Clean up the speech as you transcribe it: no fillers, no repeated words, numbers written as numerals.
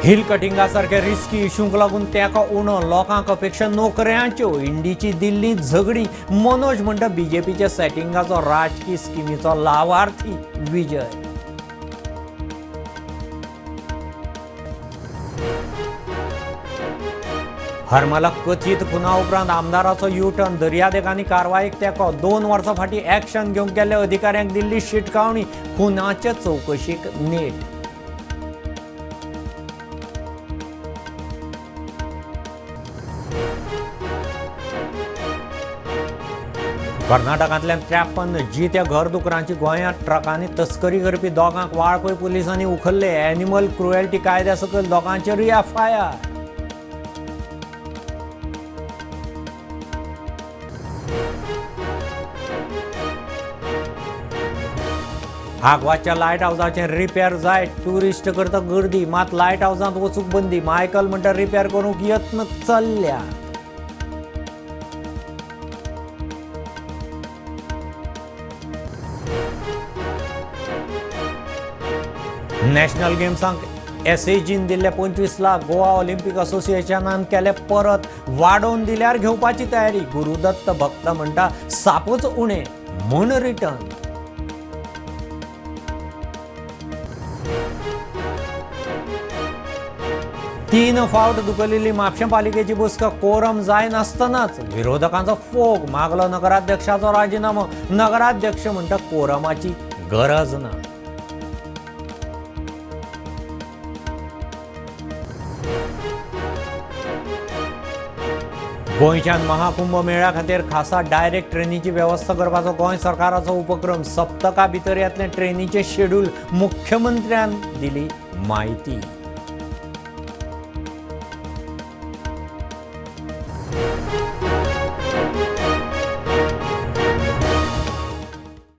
Hill Katinga सारक्या risky इशूंक लागून तेंको उणो, लोकांक अपेक्षा नोकऱ्यांच्यो. इंडीची दिल्ली झगडी, मनोज म्हणटा बीजेपीच्या सेटिंगाचो राजकी स्किमीचो लावार्थी विजय. हरमला कथीत खुना उपरांत आमदाराचो युटर्न, दर्यादेगांनी कारवायेक तेंको. 2 वर्सां फाटीं एक्शन घेवंक गेल्ल्या अधिकाऱ्यांक दिल्ली शिटकावणी, खुनाचे चवकशीक नेट. कर्नाटकांतल्यान 53 जित्या घरदुकरांची गोंयांत ट्रकांनी तस्करी करपी दोगांक वाळपय पुलिसांनी उखल्ले. एनिमल क्रुएल्टी कायद्या सकयल दोगांचेरूय एफआयआर. आगवाच्या लायट हावजाचें रिपेर जायत, ट्युरिस्ट करता गर्दी, मात लायट हावजांत वचूंक बंदी. मायकल म्हणटा रिपेर करूंक यत्न चल्ल्या. नॅशनल गेम्सांक एसएजीन दिल्ले 25 लाख गोवा ऑलिम्पिक असोसिएशनान केले परत, वाडोवन दिल्यार घेवपाची तयारी. गुरुदत्त भक्त म्हणटा सापूच उणें म्हूण रिटर्न. 3 फावट दुखलेली म्हापशें पालिकेची बसका कोरम जाय नासतनाच विरोधकांचो फोग, मागलो नगराध्यक्षाचो राजिनामो. नगराध्यक्ष म्हणटा कोरमाची गरज ना. गोंयच्यान महाकुंभ मेळ्या खातीर खासा डायरेक्ट ट्रेनीची वेवस्था करपाचो गोंय सरकाराचो उपक्रम. सप्तका भितर येतलें ट्रेनीचें शेड्यूल, मुख्यमंत्र्यान दिली म्हायती.